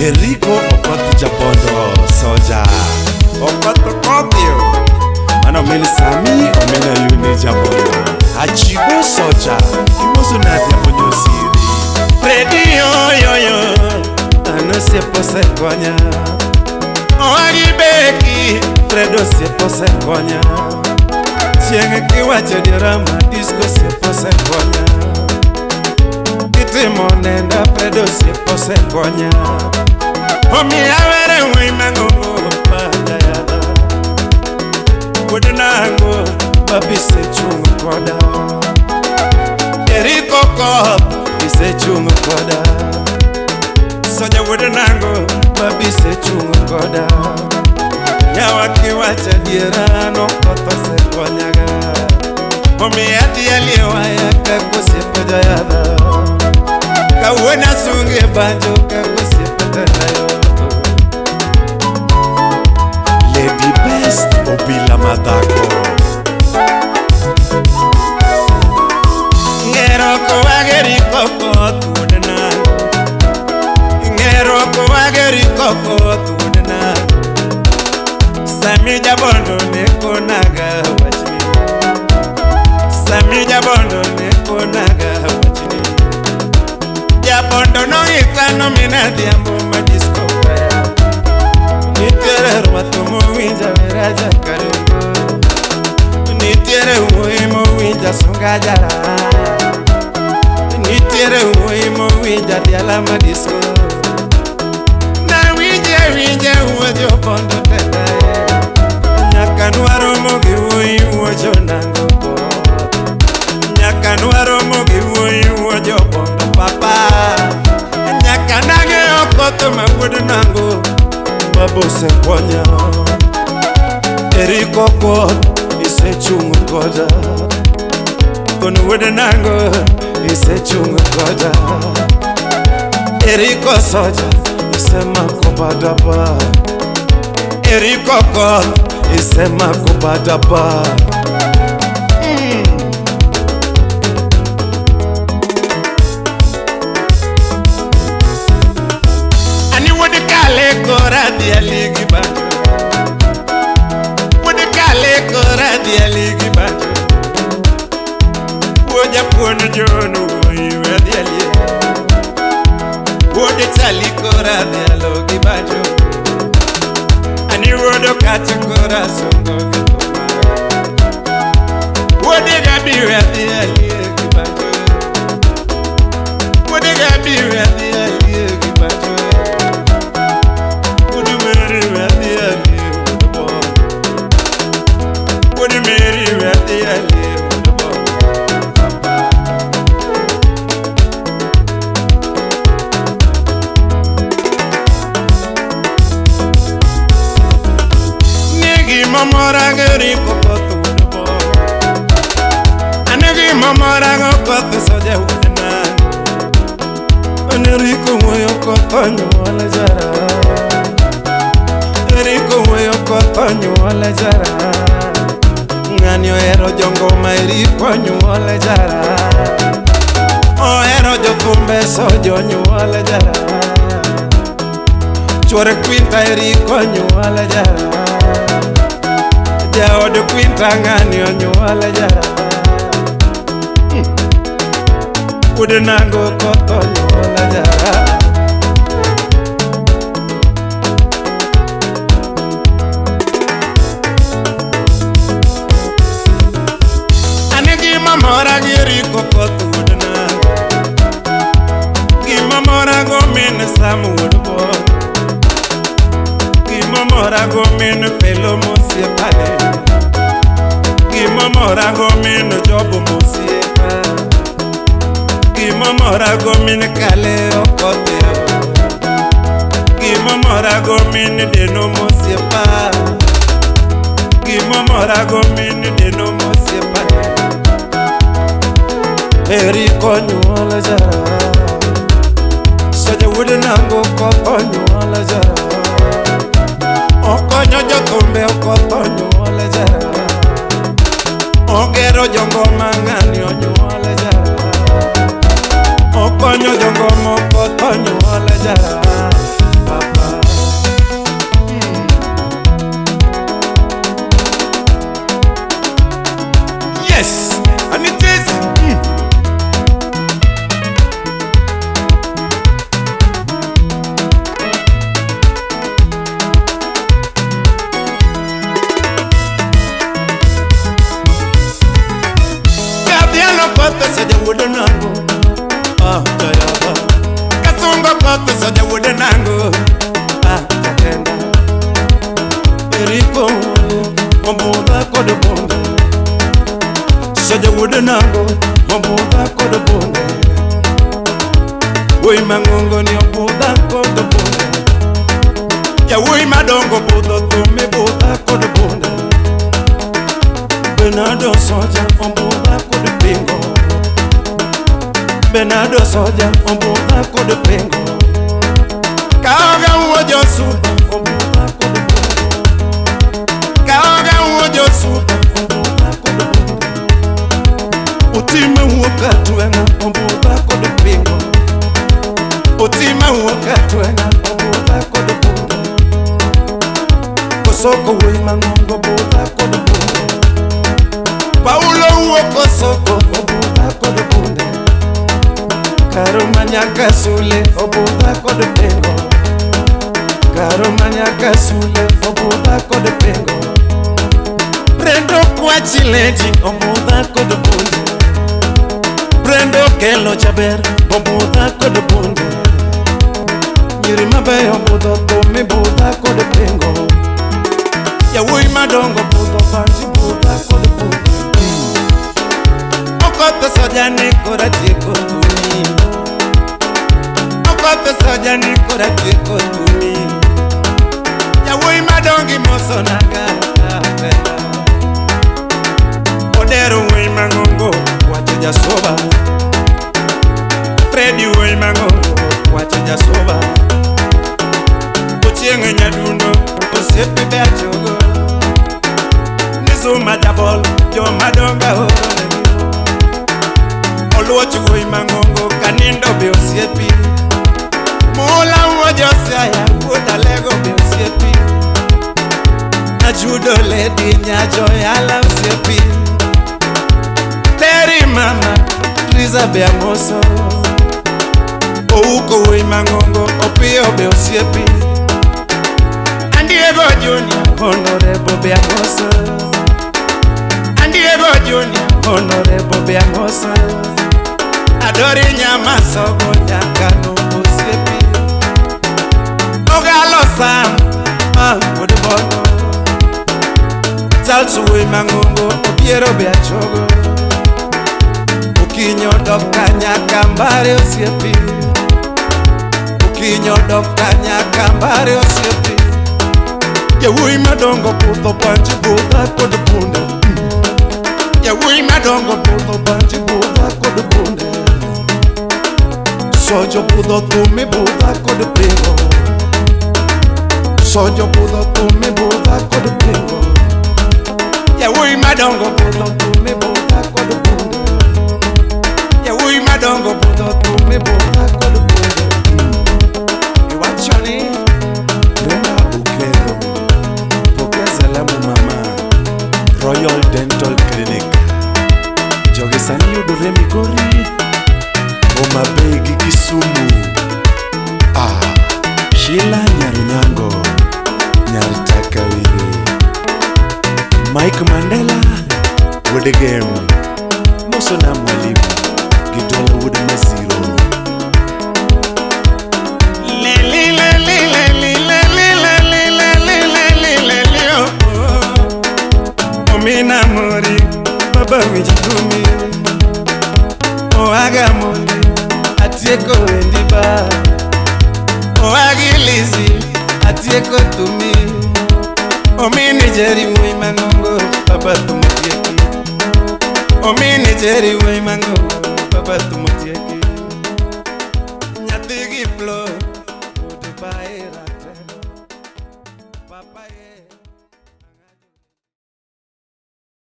Eriko Okoth Jabondo Soja Okoth Okothio Mano min Sami omena Yuni Jabondo Achibo Soja Imoso Nadia Monyosiri Freddy yoyoyo Ano osiepo osekonya Owagi beki Fred osiepo osekonya Chieng' kiwacho diera ma disco osiepo osekonya Kitimo nenda Fred osiepo osekonya Omiyo awere wuoyi mang'ongo pajayadha Wuod nango babi isechung' koda Eriko Koth isechung' koda Soja wuod nango babi isechung' koda Yawa kiwacho adiera nokoth osekonyaga Omiyo adhi alie waya kaka osiepe joyadha Kawuono asunge banjo kaka osiepe tendayo Lady Best Obila Madhako Ng'ero kowageri kokoth wuod nango Ng'ero kowageri kokoth wuod nango Sami Jabondo ne konaga wachni Sami Jabondo ne konaga wachni Jabondo nong'isa nomina adhiambo ma disco fair Nitiere rwath mowinja weraja kadongo Nitiere wuoyi mowinja sunga jara Nitiere wuoyi mowinja diala ma disco Nawinje winje wuo jobondo tetae Nyaka nwaromo gi wuoyi wuo jonango Nyaka nwaromo gi wuoyi wuo jobondo papa Nyaka nang'eyo koth ma wuod nango Babosekonya Eriko Koth isechung' koda Kon wuod nango isechung' koda Eriko Soja isemako badaba Eriko Koth isemako badaba Ani wuod kale kora dhiali gi banjo Wuod kale kora dhiali gi banjo Wuo japuon John wuoyi we dhialie Wuod chali kora dhialo gi banjo Ani wuod okacha kora songo gi thuma Wuod gabi we dhialie gi banjo Wuod gabi we dhialie gi banjo Wuod Mary we dhialie wuod bondo Wuod Mary we dhialie wuod bondo Ni gima mora gi Eriko Koth wuod bondo An gima mora go koth Soja wuod nango An Eriko wuoyo koth onyuol jara Eriko wuoyo koth onyuol jara Ng'ani ohero jongoma Eriko onyuol jara Ohero jothumbe Soja onyuol jara Chuore Quinta Eriko onyuol jara Jaod Quinta ng'ani onyuol jara Wuod nango koth onyuol jara An gima mora gi Eriko Koth wuod nango Gima mora go min Sam wuod bondo Gima mora go min Felo mosiepane Gima mora go min Jobo mosiepa Gima mora go min Kale Okothio Gima mora go min Deno mosiepa Gima mora go min Deno mosiepa Eriko onyuol jara Soja wuod nango koth onyuol jara Okonyo jothumbe okoth onyuol jara Ogero jongoma ng'ani onyuol jara Okonyo jongoma okoth onyuol jara. Okoth soja wuod nango. Ah, jayaba. Kasungo Okoth soja wuod nango. Ah, jatenda. Eriko ombudha kod bunde. Soja wuod nango ombudha kod bunde. Wuoyi mang'ongo ni obudha kod bunde. Jawuoyi madongo budho thum ibudha kod bunde. Bernardo Soja ombudha kod pingo. Bernardo Soja ombudha kod pingo. Kaoga wuo josuba ombudha kod bunde. Kaoga wuo josuba ombudha kod bunde. Otime wuo katweng'a ombudha kod pingo. Otime wuo katweng'a ombudha kod bunde. Kosoko wuoyi mang'ongo budha kod bunde. Paulo wuok Kosoko obudha kod bunde. Karuma nyaka Sule obudha kod pingo. Karuma nyaka Sule obudha kod pingo. Brendo Kwachileji obudha kod bunde. Brendo Kelo Jaber obudha kod bunde. Nyiri mabeyo budho thum ibudha kod pingo. Yawuoyi madongo budho banji budha kod bunde. Okoth soja ni kora tieko thumi. Okoth soja ni kora tieko thumi. Yawuoyi madongo imoso naga penda. Odero wuoyi mang'ongo wacho jasoba. Freddy wuoyi mang'ongo wacho jasoba. Ochieng' nyadundo osiepe be achogo. Nizuma jabol joma dongo aoronegi. Oluoch wuoyi mang'ongo kanindo be osiepi. Mula wuo josiaya wuod Alego be osiepi. Ajudo lady nyacho yala osiepi. Terry mama Triza be amoso. Ouko wuoyi mang'ongo Opiyo be osiepi. Andiego Junior Honorable be amoso. Andiego Junior Honorable be amoso. Adori nyama sogo nyaka no osiepi. Ogalo Sam ah wuod Bono. Charles wuoyi mang'ongo Obiero be achogo. Okinyo dok kanyaka mbare osiepi. Okinyo dok kanyaka mbare osiepi. Yawuoyi madongo budho banji budha kod bunde. Yawuoyi madongo budho banji budha kod bunde. Sojo budho thum ibudha kod pingo. Sojo budho thum ibudha kod pingo. Yawuoyi madongo budho thum ibudha kod bunde. Yawuoyi madongo budho thum ibudha kod bunde. Iwacho ni Brenda Okelo, pokea salamu mama. Royal Dental Clinic. Joge sani yudore Migori, Homa Bay gi Kisumu. Ah, Sheila Nyarunyango, Nyar Takawiri. Mike Mandela, wuod Gem. Mosona mwalimu, gi Dola wuod Maziro. Leli leli leli leli leli leli leli leli oh oh. Omina mori baba winj thumi. Oaga mondi atieko wendi ba. Oagi Lizzy atieko thumi. Omini Jerry wuoyi mang'ongo baba thum otieki. Omini Jerry wuoyi mang'ongo baba thum otieki.